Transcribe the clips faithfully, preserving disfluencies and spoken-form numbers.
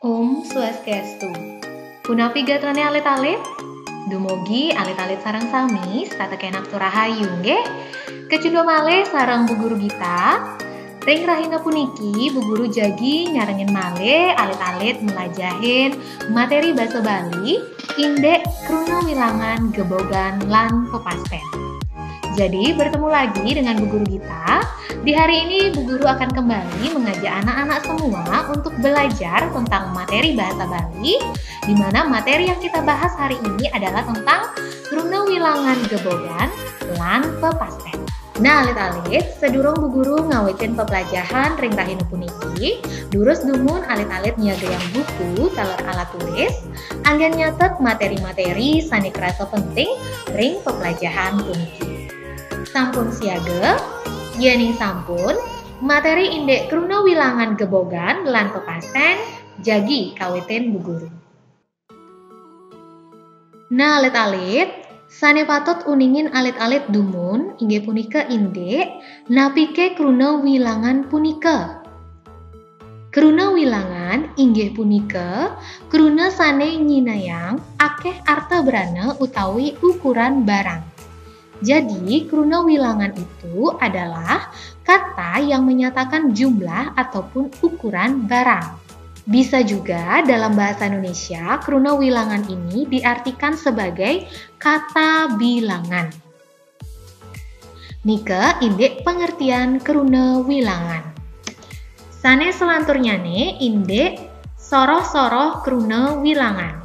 Om Swastiastu. Punapi gatrane alit-alit? Dumugi alit-alit sareng sami setata kenak tur rahayu nggih. Kecunduk malih sareng Bu Guru Gita. Ring rahina puniki Bu Guru jagi nyarengin malih alit-alit melajahin materi basa Bali indik kruna wilangan gebogan lan pepasten. Jadi bertemu lagi dengan Bu Guru Gita. Di hari ini Bu Guru akan kembali mengajak anak-anak semua untuk belajar tentang materi bahasa Bali, di mana materi yang kita bahas hari ini adalah tentang kruna wilangan gebogan lan pepasten. Nah, alit-alit, sedurung Bu Guru ngawitin peplajahan ring rahina puniki, durus dumun alit-alit nyiagayang buku taler alat tulis, anggen nyatet materi-materi sane krasa penting ring peplajahan puniki. Sampun siaga? Yening sampun, materi indik kruna wilangan gebogan lan pepasten jagi kawitin Bu Guru. Nah, alit-alit, sane patut uningin alit-alit dumun inggih punika indik napike kruna wilangan punika. Kruna wilangan inggih punika kruna sane nyinayang akeh arta brana utawi ukuran barang. Jadi, kruna wilangan itu adalah kata yang menyatakan jumlah ataupun ukuran barang. Bisa juga dalam bahasa Indonesia, kruna wilangan ini diartikan sebagai kata bilangan. Nika indik pengertian kruna wilangan. Sane selanturnyane indik soroh-soroh kruna wilangan.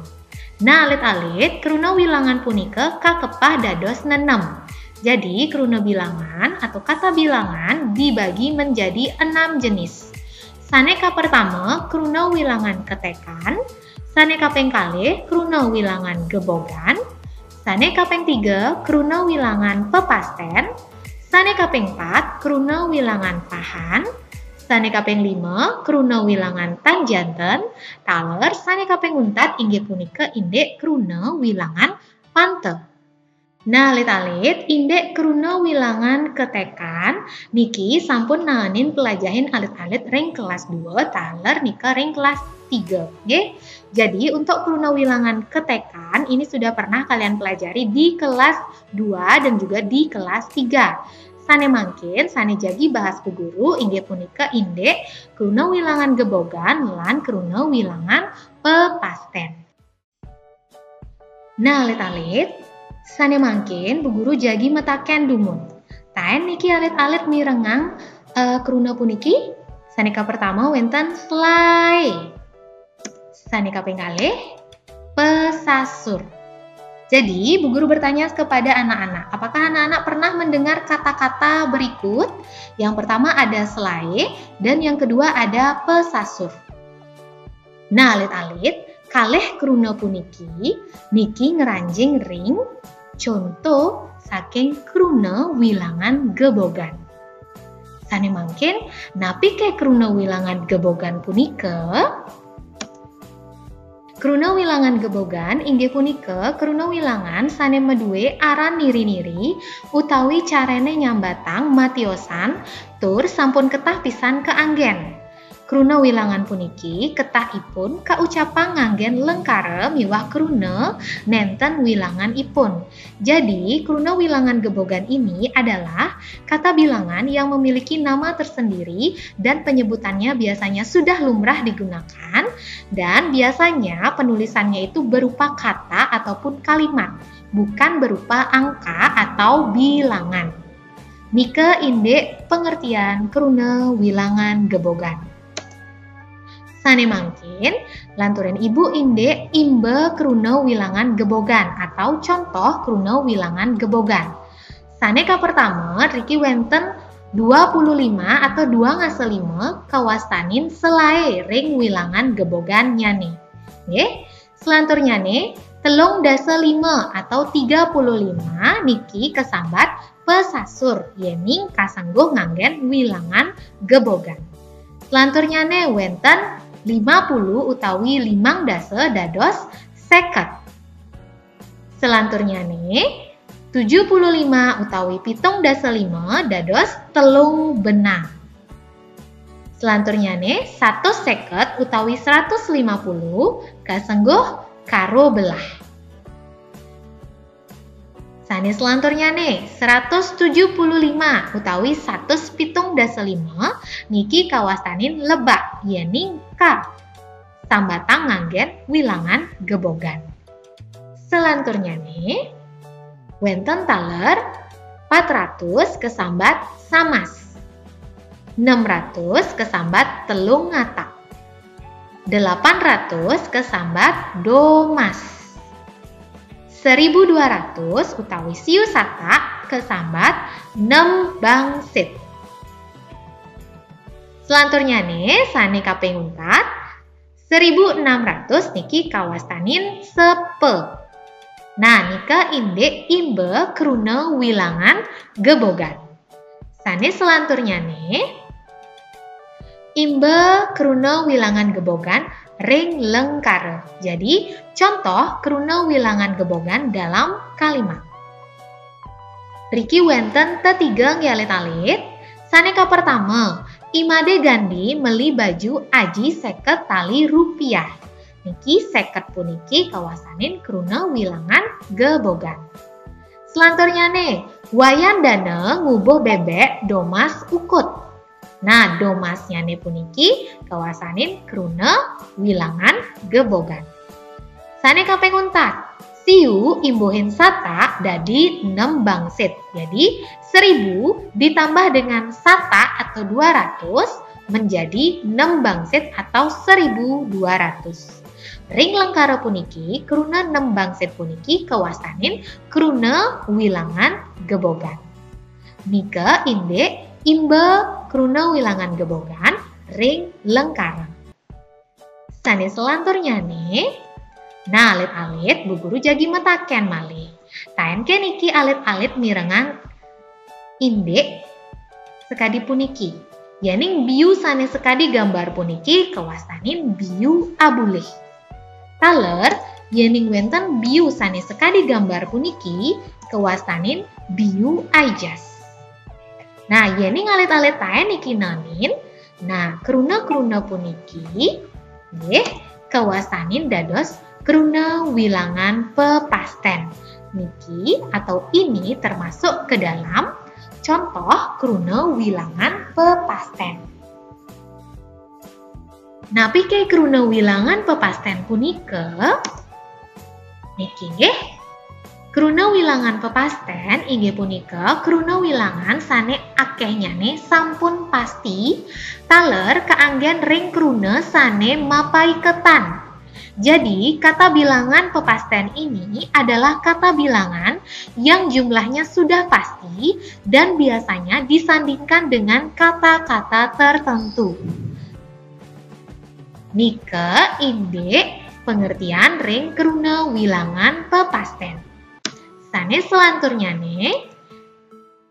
Nah, alit-alit, kruna wilangan punika kakepah dados nenem. Jadi, kruna bilangan atau kata bilangan dibagi menjadi enam jenis. Sane kapertama, kruna wilangan ketekan. Sane kaping kalih, kruna wilangan gebogan. Sane kaping tiga, kruna wilangan pepasten. Sane kaping pat, kruna wilangan pahan. Sane kaping lima, kruna wilangan tan janten. Taler sane kaping untat inggih punika indik kruna wilangan panta. Nah, alit-alit, indik kruna wilangan ketekan niki sampun naenin pelajahin alit-alit ring kelas dua taler nika ring kelas tiga, nggih. Jadi, untuk kruna wilangan ketekan ini sudah pernah kalian pelajari di kelas dua dan juga di kelas tiga. Sane mangkin, sane jagi bahas Bu Guru inggih punika indik kruna wilangan gebogan lan kruna wilangan pepasten. Nah, alit-alit, sane mangkin Bu Guru jagi metaken dumun. Taen niki alit-alit mirengang, eh, kruna puniki? Sane kapertama wenten selae. Sane kaping kalih, pesasur. Jadi, Bu Guru bertanya kepada anak-anak, apakah anak-anak pernah mendengar kata-kata berikut? Yang pertama ada selae, dan yang kedua ada pesasur. Nah, alit-alit, kalih kruna puniki, niki ngranjing ring conto saking kruna wilangan gebogan. Sane mangkin, napike kruna wilangan gebogan punika? Kruna wilangan gebogan inggih punika kruna wilangan sane madue aran niri-niri utawi carane nyambatang matiosan tur sampun ketah pisan kaanggen. Kruna wilangan puniki ketahipun kaucapang nganggen lengkara miwah kruna nenten wilanganipun. Jadi, kruna wilangan gebogan ini adalah kata bilangan yang memiliki nama tersendiri dan penyebutannya biasanya sudah lumrah digunakan, dan biasanya penulisannya itu berupa kata ataupun kalimat, bukan berupa angka atau bilangan. Nika indik pengertian kruna wilangan gebogan. Sane mangkin, lanturin Ibu indik imba kruna wilangan gebogan atau contoh kruna wilangan gebogan. Sane kapertama, riki wenten dua puluh lima atau dua ngasa lima kawastanin selae ring wilangan gebogan nyane. Nggih, selanturnyane, telung dasa lima atau tiga puluh lima niki kasambat pesasur, yening kasangguh nganggen wilangan gebogan. Selanturnyane wenten lima puluh utawi limang dasa dados seket. Selanturnyane, tujuh puluh lima utawi pitung dasa lima dados telung benang. Selanturnyane, satus seket utawi seratus lima puluh kasengguh karo belah. Sane selanturnyane, seratus tujuh puluh lima utawi satus pitung dasa lima niki kawastanin lebak, yening ka sambatang nganggen wilangan gebogan. Selanturnyane, wenten taler pat ratus kesambat samas, nem ratus kesambat telung ngata, delapan ratus kesambat domas, seribu dua ratus utawi siu sata kesambat nem bangsit. Selanturnyane, sane kaping untat, seribu enam ratus niki kawastanin sepe. Nah, nika indik imba kruna wilangan gebogan. Sane selanturnyane, imba kruna wilangan gebogan ring lengkara. Jadi, contoh kruna wilangan gebogan dalam kalimat. Riki wenten tetiga nggih alit-alit. Sane kapertama, I Made Gandhi meli baju aji seket tali rupiah. Niki seket puniki kawastanin kruna wilangan gebogan. Selanturnyane, Wayan Dana ngubuh bebek domas ukut. Nah, domasnyane puniki kawastanin kruna wilangan gebogan. Sane kaping untat, siu imbuhin sata dadi nem bangsit. Jadi, seribu ditambah dengan sata atau dua ratus menjadi nem bangsit atau seribu dua ratus. Ring lengkara puniki, kruna nem bangsit puniki kawastanin kruna wilangan gebogan. Nika indik imba kruna wilangan gebogan ring lengkara. Sane selanturnyane, nah, alit-alit, Bu Guru jagi mataken malih. Taen ke niki alit-alit mirengang indik sakadi puniki. Yening biu sane sakadi gambar puniki kawastanin biu abulih. Taler, yening wenten biu sane sakadi gambar puniki kawastanin biu aijas. Nah, yening alit-alit taen niki naenin, nah, kruna-kruna puniki nggih kawastanin dados kruna wilangan pepasten. Niki atau ini termasuk ke dalam contoh kruna wilangan pepasten. Napi ke kruna wilangan pepasten punika? Niki nggih. Kruna wilangan pepasten inggih punika kruna wilangan sane akehnyane sampun pasti, taler kaanggen ring kruna sane mapaiketan. Jadi, kata bilangan pepasten ini adalah kata bilangan yang jumlahnya sudah pasti dan biasanya disandingkan dengan kata-kata tertentu. Nika indik pangertian ring kruna wilangan pepasten. Sane selanturnyane,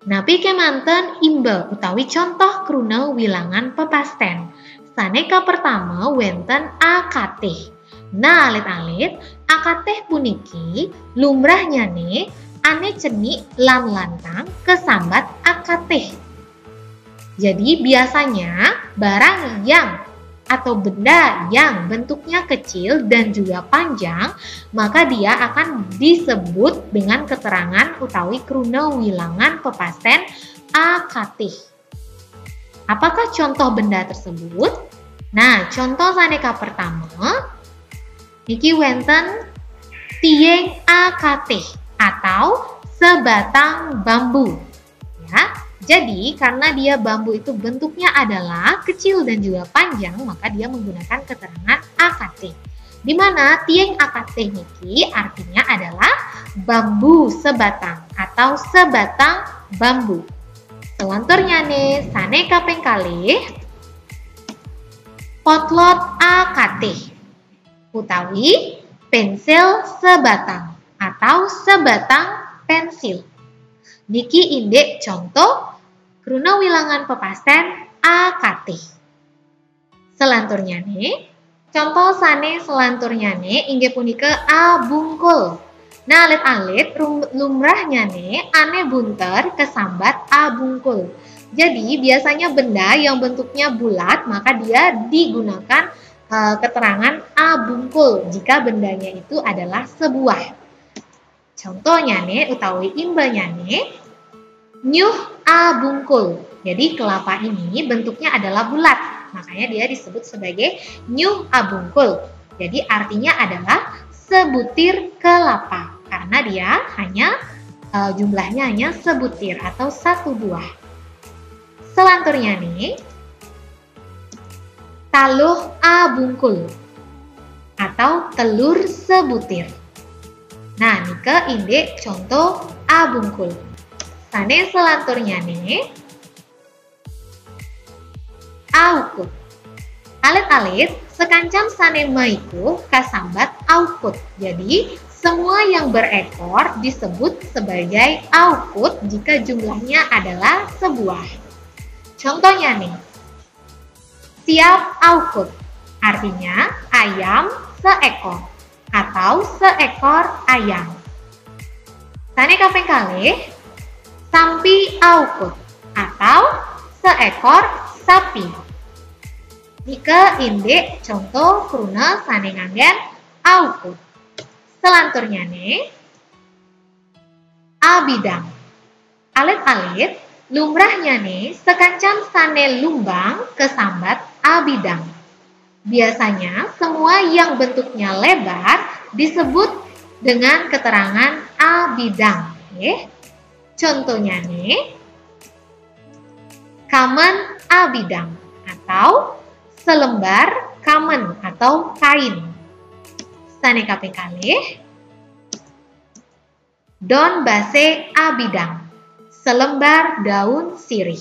napi kemanten imba utawi contoh kruna wilangan pepasten. Sane kapertama wenten akatih. Nah, alit-alit, akatih puniki lumrahnyane ane cenik lan lantang kasambat akatih. Jadi, biasanya barang yang atau benda yang bentuknya kecil dan juga panjang, maka dia akan disebut dengan keterangan utawi kruna wilangan pepasten akatih. Apakah contoh benda tersebut? Nah, contoh sane kapertama, niki wenten tiing akatih atau sebatang bambu. Ya, jadi karena dia bambu itu bentuknya adalah kecil dan juga panjang, maka dia menggunakan keterangan akatih. Di mana tiing akatih niki artinya adalah bambu sebatang atau sebatang bambu. Selanturnyane, sane kaping kalih, potlot akatih utawi pensil sebatang atau sebatang pensil. Niki indik contoh kruna wilangan pepasten akatih. Selanturnyane, contoh sane selanturnyane inggih punika abungkul. Nah, alit-alit, rum-, lumrahnyane ane bunter kasambat abungkul. Jadi, biasanya benda yang bentuknya bulat, maka dia digunakan uh, keterangan abungkul jika bendanya itu adalah sebuah. Contohnya nih, utawi imbanya nih, nyuh abungkul. Jadi, kelapa ini bentuknya adalah bulat, makanya dia disebut sebagai nyuh abungkul. Jadi, artinya adalah sebutir kelapa, karena dia hanya uh, jumlahnya hanya sebutir atau satu buah. Selanjutnya nih, taluh abungkul atau telur sebutir. Nah, nika indik contoh abungkul. Sane selanjutnya nih, aukut. Alit-alit, sekancam sane maiku kasambat aukut. Jadi, semua yang berekor disebut sebagai aukut jika jumlahnya adalah sebuah. Contohnya nih, siap aukut, artinya ayam seekor atau seekor ayam. Sane kaping kalih, sampi aukut atau seekor sapi. Nika indik contoh kruna sane nganggen aukut. Selanjutnya nih, abidang. Alit-alit, lumrahnya nih, sekancam sane lumbang kesambat abidang. Biasanya, semua yang bentuknya lebar disebut dengan keterangan abidang. Nggih. Contohnya nih, kamen abidang atau selembar kamen atau kain. Sane kaping kalih, don base abidang, selembar daun sirih.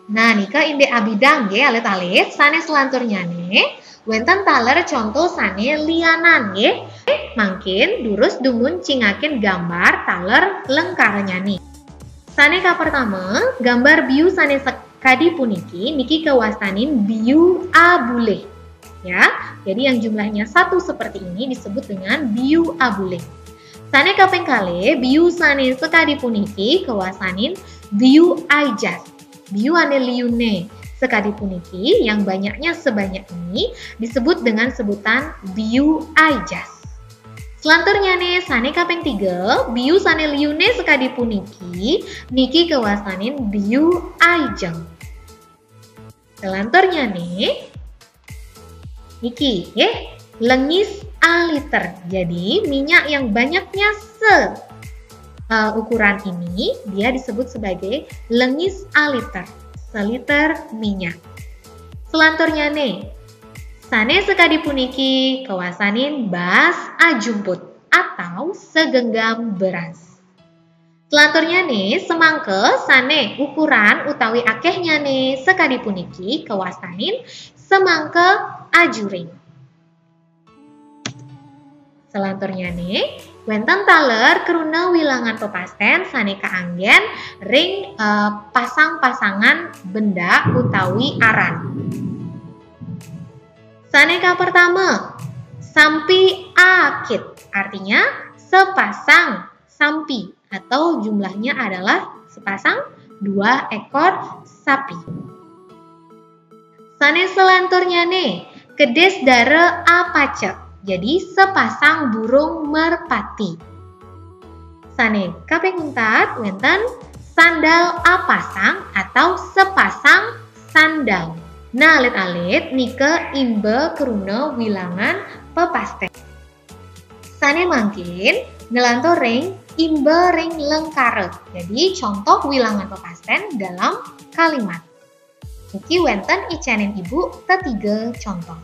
Nah, nika indik abidang nggih, alit-alit. Sane selanjutnya nih, wenten taler contoh sane lianan nggih. Mangkin durus dumun cingakin gambar taler lengkarnya nih. Sane kapertama, gambar biu sane sekadi puniki niki kawastanin biu abulih. Ya, jadi yang jumlahnya satu seperti ini disebut dengan biu abulih. Sane kaping kalih, biu sane sekadi puniki kawastanin biu aijas. Biu ane liune sekadi puniki yang banyaknya sebanyak ini disebut dengan sebutan biu aijas. Selanjutnya nih, sane kaping tiga, biu sane liune sekadi puniki niki kawastanin biu aijeng. Selanjutnya nih, niki, eh, lengis aliter. Jadi, minyak yang banyaknya se uh, ukuran ini, dia disebut sebagai lengis aliter, seliter minyak. Selanjutnya nih, sane sekadi puniki kawastanin baas ajumput atau segenggam beras. Selanjutnya nih, semangke sane ukuran utawi akehnya nih sekadi puniki kawastanin semangke ajuring. Selanjutnya nih, wenten taler kruna wilangan pepasten sane kaanggen ring uh, pasang-pasangan benda utawi aran. Sane kapertama, sampi akit, artinya sepasang sampi atau jumlahnya adalah sepasang dua ekor sapi. Sane selanjutnya nih, kedis dara apaca. Jadi sepasang burung merpati. Sane kaping untat wenten sandal apasang atau sepasang sandal. Nah, alit-alit nika imba kruna wilangan pepasten. Sane mangkin ngelantur ring imba ring lengkara. Jadi contoh wilangan pepasten dalam kalimat. Niki wenten icenin ibu tetiga contoh.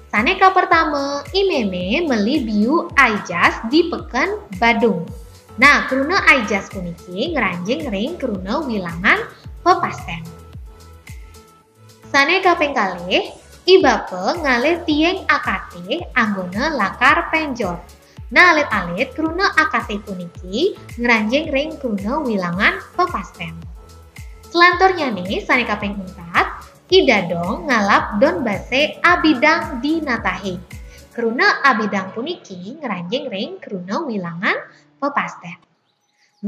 Sane kapertama, I Meme meli biu aijas di Peken Badung. Nah, kruna aijas puniki ngranjing ring kruna wilangan pepasten. Sane kaping kalih, I Bapa ngalih tiing akate anggona lakar penjor. Nah, alit-alit kruna akate puniki ngranjing ring kruna wilangan pepasten. Selanjutnya nih, sane kaping untat, I Dadong ngalap don base abidang di natahe. Kruna abidang puniki ngranjing ring kruna wilangan pepasten.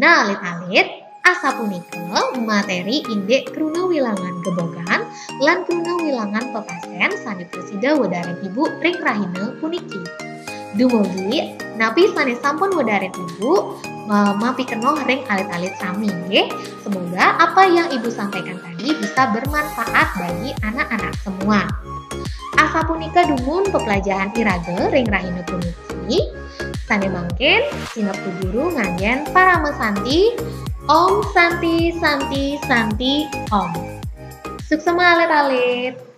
Nah, alit-alit, Asapunika materi indik kruna wilangan gebogan lan kruna wilangan pepesen sane prasida wedaren Ibu ring rahina puniki. Dumugi napi sane sampun wedaren Ibu ma- mapikenoh ring alit-alit sami, nggih. Semoga apa yang Ibu sampaikan tadi bisa bermanfaat bagi anak-anak semua. Asapunika dumun peplajahan iraga ring rahina puniki. Sane mangkin, sineb Guru nganggen parama santi, Om Santi, Santi, Santi, Om. Suksema alit-alit.